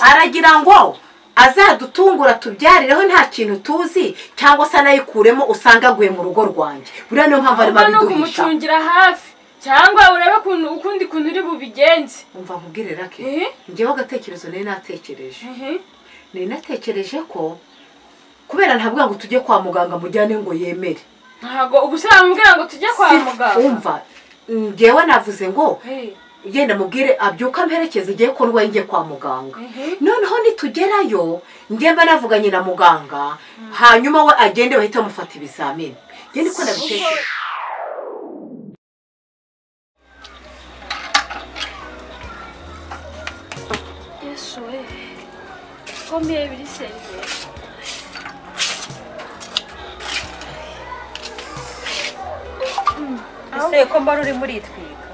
Aragira ngo azadutungura tubyarireho nta kintu tuzi cyangwa se anayikuremo usanga aguye mu rugo rwanjye. Buriya niyo mpamvu arimo abiduhisha. Kumucungira hafi cyangwa urebe ukundi kuntu uri bubigenze. Umva nkubwire Rake, njyewe agatekerezo nari natekereje. Nari natekereje ko kubera ntabwo ngo tujye kwa muganga mujyane ngo yemere. Ntago ubu se ngo tujye kwa muganga. Umva njyewe navuze ngo genda mubwire abyuka mperekeze igiye ko ndwaye ngiye kwa muganga. Noneho nitugerayo njye mba navuganye na muganga hanyuma we agende bahita mufata ibizamini. Njye niko nabitekereje. Yesu we, komeye biri seriye. Ese ko mbara uri muri itwika?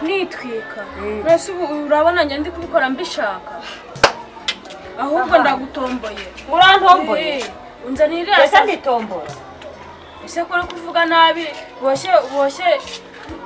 Nitwika. Nase ubu urabona njye ndi kubikora mbishaka. Ahubwo ndagutomboye. Urantomboye? Unzanira ese nditombora. Ese ko uri kuvuga nabi boshye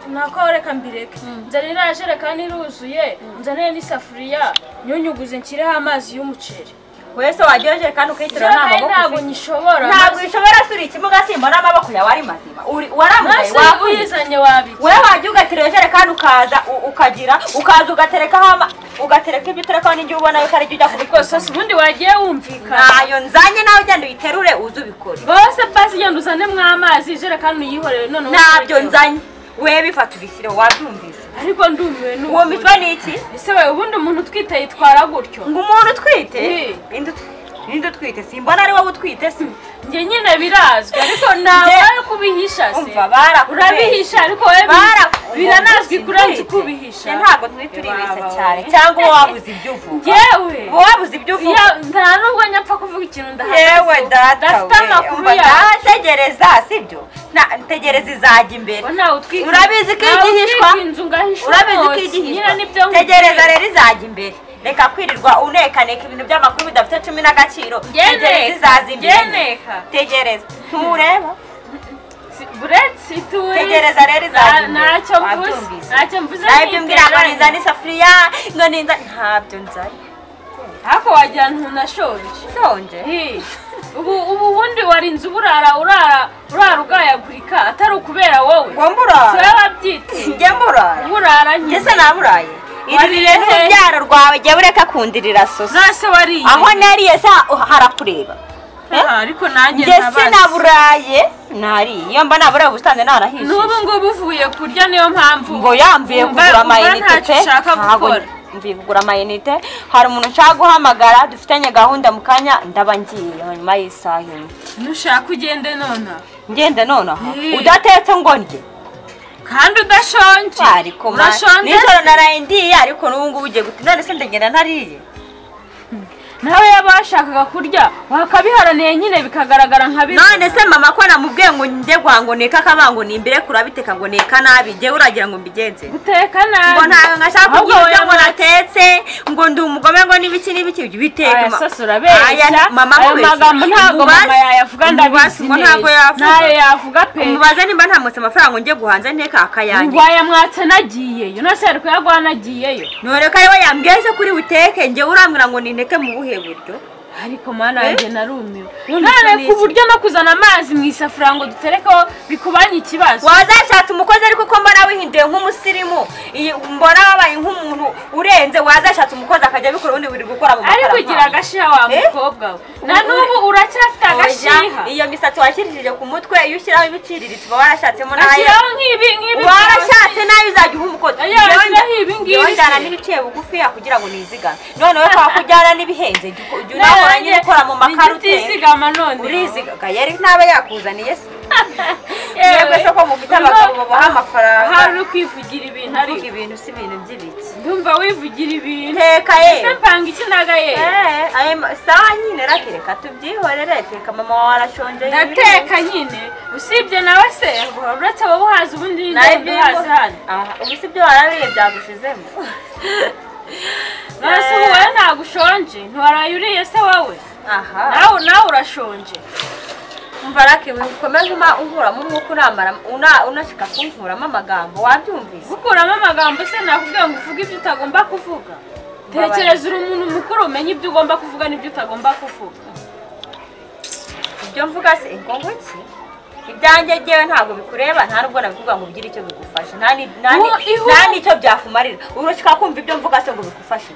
nako reka mbireke. Nzanira jerekani iruzuye, nzanire n'isafuriya, nyunyuguze nshyireho amazi y'umuceri. Wese wagiye jerekani ukiyitura nta maboko. Ntabwo nyishobora. Ntabwo ishobora suri ikimuga simbona amaboko yawe ari mazima. Uri waramugaye wakuyizanye wabiki. Wewe wagiye ugatira jerekani ukaza ukagira ukaza ugaterekaho ugatereka ibyo uterekaho n'ingiye ubona yuko ari ujya kubikora. Sasa ubundi wagiye wumvikana. Nayo nzanye nawe ugenda uyiterure uze ubikore. Bose basi genda uzane mwamazi jerekani uyihorere none. Ntabyo nzanye. Wewe bifata ubishyire wabyumvise. Ariko ndumiwe n'ubu. Wumvishwa n'iki? Ese wewe ubundi umuntu utwite yitwara gutyo? Ngo umuntu utwite? Inde utwite? Simbona ari wowe utwite se. Njye nyine birazwi ariko nawe ari kubihisha se. Umva barakubeshya. Urabihisha ariko wewe biranazwi kurenza kubihisha. Ntabwo twite uribeshya cyane cyangwa wabuze ibyo uvuga. Yewe. Wabuze ibyo uvuga. Nta nubwo nyapfa kuvuga ikintu ndahagaze. Yewe data. Ndafite amakuru yawe. Ndategereza sibyo? Ntegereza izajya imbere. Urabizi ko igihishwa? Urabizi ko igihishwa? Tegereza rero izajya imbere. Reka kwirirwa unekaneka ibintu by'amakuru bidafite 10 n'agaciro. Tegereza izaza imbere. Tegereza. Ntureba? Buretse ituri. Tegereza rero izajya imbere. Ntacyo mvuze. Ntacyo mvuze. Ntabyo mbwira ngo ninzane isafuriya, ngo ninzane ntabyo nzanye. Ariko wagira ntunashonje. Nshonje? Ubu ubundi warinze uburara urara ugayagurika atari ukubera wowe. Ngo mburara? Si wowe wabyiteye. Njye mburara? Uburara nyine. Njye se naburaye? Irire n'urubyaro rwawe jya ureka kundirira soso. Nase wariye. Aho nariye se harakureba. Ariko nanjye ntabazi. Njye sinaburaye nariye. Iyo mba naburaye ubusanzwe narahishije. N'ubu ngubu uvuye kurya niyo mpamvu. Ngo yamvuye kugura amayinite pe. Mvuye kugura amayinite. Hari umuntu nshaka guhamagara dufitanye gahunda mu kanya ndaba ngiye nyuma y'isaha imwe. Nushaka ugende nona. Ngende nona? Udatetse ngo ndye. Kandi udashonje. Ariko nijoro naraye ndiye ariko n'ubu ngubu ugiye guti none se ndagenda ntariye. Nawe yabashakaga kurya wakabiharaniye nyine bikagaragara nka bino. None se mama ko namubwiye ngo njye gwango neka kabango nimbire kurabiteka ngo neka nabi njye uragira ngo mbigenze. Guteka nabi. Ngo ntayo ngashaka kugira ibyo ngo natetse ngo ndi umugome ngo nibiki nibiki biteka. Aya sasa urabeshya. Mama ayo magambo ntago mama yayavuga ndabizi. Ngo ntago yavuga. Nayo yavuga pe. Umubaze nimba ntamutse amafaranga ngo njye guhanze nteka akayange. Ngo yamwatse nagiyeyo. None se ariko yagwana nagiyeyo. None ko ariwe yambwiye se kuri uteke njye urambwira ngo ninteke mu buhe buryo. Ariko mana yanjye narumiwe. None ku buryo no kuzana amazi mu isafuriya ngo duterekeho bikubanye ikibazo. Wazashatse umukozi ariko ko mbona wihinduye nk'umusirimu, mbona wabaye nk'umuntu urenze, wazashatse umukozi akajya abikora ubundi buri gukora mu makara. Ariko ugira agashiha wa mukobwa we. Na n'ubu uracyafite agashiha. Iyo misatsi washyirishije ku mutwe iyo ushyiraho ibiciriritse uba warashatsemo nayo. Ashyiraho nk'ibi ngibi. Warashatse nayo uzajya uha umukozi. Ashyiraho ibi ngibi. Njyana n'ibiciye bugufi kugira ngo nizigame. None we kwa kujyana n'ibihenze jya nyine ukora mu makara utizigama none uriziga yari ntaba yakuzaniye se. Yego se ko mufite abagabo babaha amafaranga. Hari ukwivugira ibintu ariko ibintu si ibintu by'ibiki. Ndumva wivugira ibintu. Teka ye. Ese mpanga iki naga ye? Sawa nyine rakereka tubyihorere teka mama wawe arashonje. Ndateka nyine usibye nawe se uretse wowe uhaza ubundi ninde uhaza hano. Aha ubu si byo warabiye byagushizemo. Nase wowe ntabwo ushonje ntiwaraye uriye se wowe. Aha. Nawe urashonje. Umva rake ukomeze unkuramo umwuka unamara unashika kunkuramo amagambo wabyumvise. Gukuramo amagambo se nakubwiye ngo uvuge ibyo utagomba kuvuga. Tekereza uri umuntu mukuru umenye ibyo ugomba kuvuga n'ibyo utagomba kuvuga. Ibyo mvuga se ingongo ki? Ibyanjye ngewe ntabwo bikureba, nta nubwo nabikuvuga ngo ugire icyo bigufasha. Nta n'icyo byakumarira. Urashaka kumva ibyo mvuga se ngo bigufashe?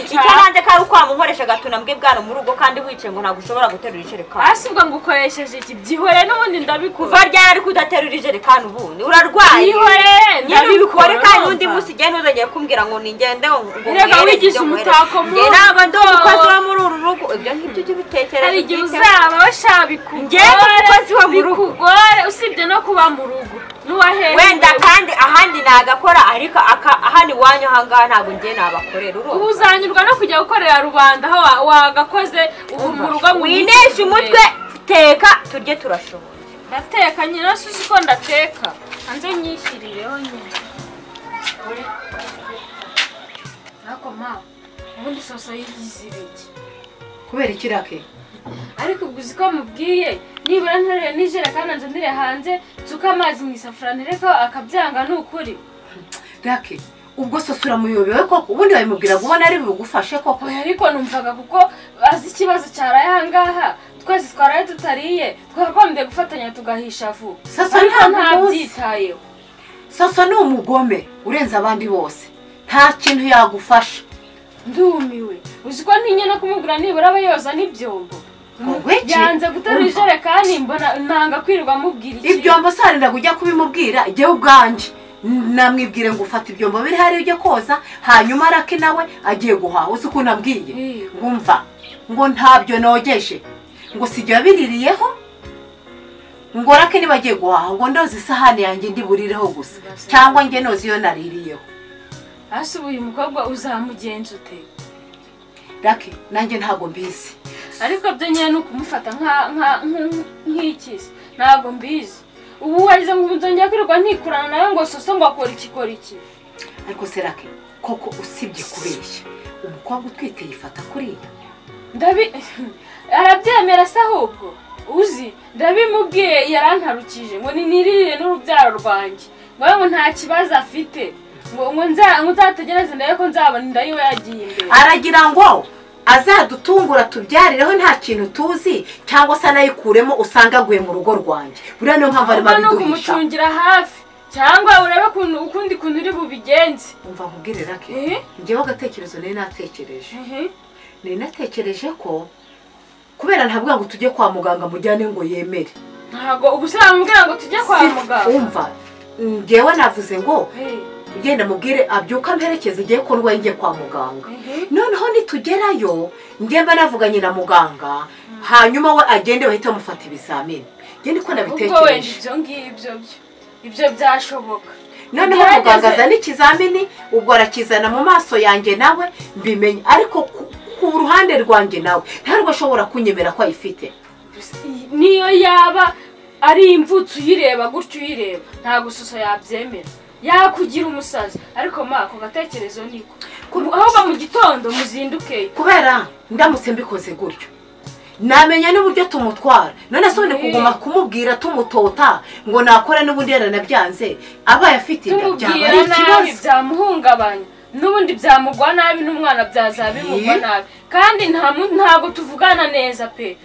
Icyo nanze ko ari ukwanga unkoresha gatuna mbwe bwana mu rugo kandi wicaye ngo ntabwo ushobora guterura ijerekani. Hasi ubwo ngukoresheje iki? Byihorere n'ubundi ndabikora. Kuva ryari ariko udaterura ijerekani ubundi? Urarwaye. Byihorere ndabikora kandi undi munsi igihe ntuzongere kumbwira ngo ningende ngo reka wigize umutako mu. Njye ntabwo ndi umukozi wo muri uru rugo. Ibyo ngibyo ujye ubitekereza. Hari igihe uzaba washabikugore. Bikugore usibye no kuba mu rugo n'uwahehe wenda kandi ahandi nagakora ariko ahandi wanyu ahangaha ntabwo ngiye nabakorera. Ubu uzanyurwa no kujya gukorera rubanda aho wagakoze ubu mu rugo ngo wineshe umutwe. Teka turye turashoboye. Ndateka nyina suzi ko ndateka hanze nyishyirireho nyine. Nako ma ubundi soso yigize ibiki kubera ikirake? Ariko ubwo uzi ko mubwiye nibura nterure n'ijerekani nzanire hanze nsuke amazi mu isafuriya ntereko akabyanga ni ukuri. Rake ubwo soso uramuyobewe koko? Ubundi wabimubwira ubona ari bugufashe koko? Oya ariko numvaga kuko azi ikibazo cyaraye ahangaha twese twaraye tutariye twakagombye gufatanya tugahisha vuba. Soso ntabyitayeho. Soso ni umugome urenze abandi bose, nta kintu yagufasha. Ndumiwe uzi ko ntinye no kumubwira nibura aba yoza n'ibyombo. Yanze guterura ijerekani mbona nanga kwirirwa mubwira iki. Ibyombo sarinda kujya kubimubwira jyewe ubwanjye namwibwire ngo ufate ibyombo biri hari ujye koza hanyuma Rake nawe agiye guhaha. Uzi ukuntu ambwiye? Ngumva ngo ntabyo nogeje ngo sijya biririyeho ngo Rake niba agiye guhaha ngo ndoze isahani yanjye ndi burireho gusa cyangwa njye noze iyo naririyeho. Ase uyu mukobwa uzamugenza ute? Rake nanjye ntabwo mbizi. Ariko byo nyine ni ukumufata nk'ikisi ntabwo mbizi. Ubu warize ngo nzongera kwirirwa ntikurana nawe ngo soso ngo akora iki kora iki. Ariko se Rake koko usibye kubeshya umukobwa utwite yifata kuriya? Arabyemera se ahubwo? Uzi ndabimubwiye yarantarukije ngo ninirire n'urubyaro rwanjye ngo nta kibazo afite ngo nzategereze ndaye ko nzabona inda yiwe yagiye imbere. Aragira ngo azadutungura tubyarireho nta kintu tuzi cyangwa se anayikuremo usanga aguye mu rugo rwanjye. Buriya niyo mpamvu arimo abiduhisha. Kumucungira hafi cyangwa urebe ukundi kuntu uri bubigenze. Umva nkubwire Rake, njyewe agatekerezo nari natekereje. Nari natekereje ko kubera ntabwo ngo tujye kwa muganga mujyane ngo yemere. Ntabwo ubu se bamubwira ngo tujye kwa muganga. Umva njyewe navuze ngo ugenda mubwire abyuka mperekeze igiye ko ndwaye ngiye kwa muganga. Noneho nitugerayo njye mba navuganye na muganga hanyuma we agende bahita bamufata ibizamini. Njye niko nabitekereje. Ubwo wenda ibyo ngibyo byo ibyo byashoboka. Noneho muganga azana ikizamini ubwo arakizana mu maso yanjye nawe mbimenye, ariko ku ruhande rwanjye nawe ntabwo ashobora kunyemera ko ayifite. Niyo yaba ari imvutsi uyireba gutyo uyireba ntabwo soso yabyemera. Yakugira umusazi. Ariko ma ako gatekerezo niko ahubwo mu gitondo muzinduke kubera ndamutse mbikoze gutyo namenya n'uburyo tumutwara. None se ubundi kuguma kumubwira tumutota ngo nakora n'ubundi yaranabyanze abaye afite inda byaba ari ikibazo byamuhungabanya n'ubundi byamugwa nabi n'umwana byazabimugwa nabi. Kandi ntabwo tuvugana neza pe,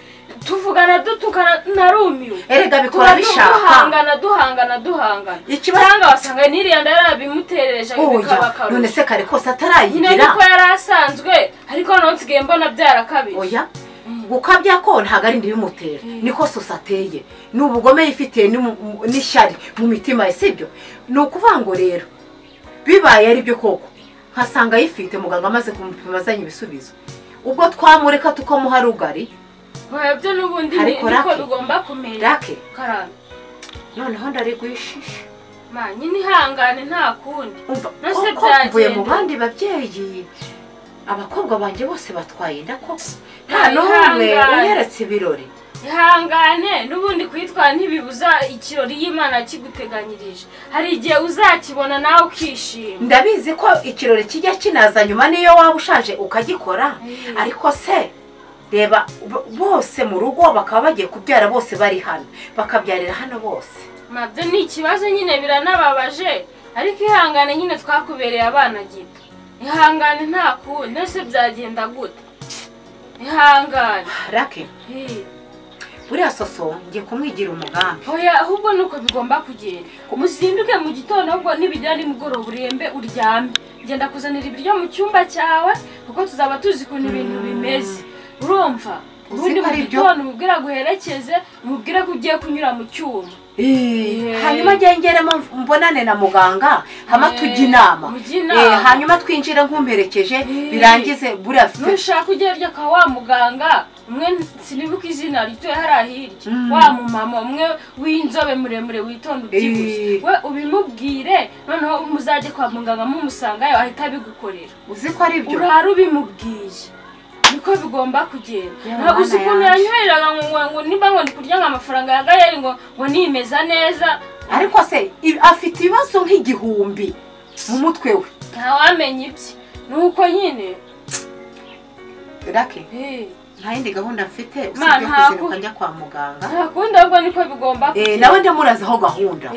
tuvugana dutukana narumiwe. Erega bikora bishaka duhangana cyangwa wasanga n'iriya nda yarabimuterereje bikaba karusho. None se kare kose atarayigira nyine niko yarasanzwe ariko none nsigaye mbona byarakabije. Oya gukabya ko ntago ari ndibimutera niko soso ateye ni ubugome yifitiye n'ishyari mu mitima ye, sibyo? Ni ukuvuga ngo rero bibaye ari byo koko nkasanga ayifite muganga amaze kumupima azanye ibisubizo ubwo twamureka tukamuha rugari. Byo n'ubundi niko bigomba kumera. Rake karame noneho ndarigwishisha ma nyine ihangane nta kundi. Nose byagiye mu bandi babyeyi abakobwa banjye bose batwaye inda koko nta n'umwe unyeretse ibirori. Ihangane n'ubundi kwitwara ntibibuza ikirori y'Imana kiguteganyirije. Hari igihe uzakibona nawe ukishima. Ndabizi ko ikirori kijya kinaza nyuma niyo waba ushaje ukagikora, ariko se reba bose mu rugo bakaba bagiye kubyara bose bari hano bakabyarira hano bose. Mabyo ni ikibazo nyine biranababaje ariko ihangane nyine twakubereye abana gito. Ihangane nta kundi ese byagenda gute? Ihangane. Rake. Buriya Soso ngiye kumwigira umugambi. Oya ahubwo nuko bigomba kugenda. Muzinduke mu gitondo ahubwo nibijya nimugoroba urembe uryame. Ngenda kuzanira ibiryo mu cyumba cyawe kuko tuzaba tuzi kuntu ibintu bimeze. Urumva? Ubundi mu gitondo umubwira guherekeze, umubwira ko ugiye kunyura mu cyuma. Hanyuma ngengeremo mbonane na muganga hama tujye inama. Hanyuma twinjire nkumperekeje birangize buriya afite. Nushaka ujye urya kwa wa muganga umwe sinibuka izina rituye hariya hirya wa mumama umwe w'inzobe muremure witonda ubyibushye we ubimubwire noneho muzajye kwa muganga mumusangayo ahita abigukorera. Uzi ko ari byo urara ubimubwiye niko bigomba kugenda. Ntabwo uzi ukuntu yanywereraga ngo nimba ngo ndi kurya amafaranga ya Gayeri ngo nimeza neza. Ariko se afite ibibazo nk'igihumbi mu mutwe we ntawamenya ibye nuko nyine. Rake nta yindi gahunda mfite usibye kuzinduka njya kwa muganga. Nta kundi ahubwo niko bigomba kugenda. Nawe ndamurazaho gahunda.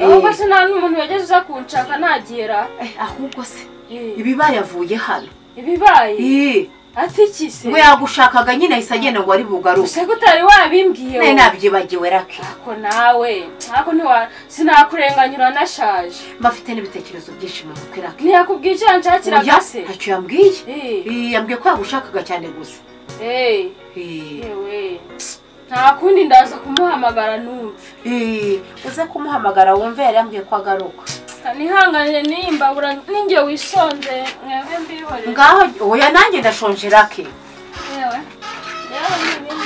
Ahubwo se nta n'umuntu yageze uza kunshaka nagera. Ahubwo se ibibaye avuye hano. Ibibaye? Ati iki se? We yagushakaga nyine ahise agenda ngo ari bugaruke. Use ko utari wabimbwiye wowe? Nabyibagiwe Rake. Ako nawe ako ntiwa sinakurenganyura nashaje. Mbafite n'ibitekerezo byinshi mu mutwe Rake. Ntiyakubwiye icyo yanshakiraga se? Ntacyo yambwiye. Yambwiye ko yagushakaga cyane gusa. Yewe nta kundi ndaza kumuhamagara numve. Uze kumuhamagara wumve yari yambwiye ko agaruka. Nihangane nimbabura ninjye wisonze mwebwe mbihorere. Ngaho oya nanjye ndashonje Rake. Yewe yewe n'ibindi.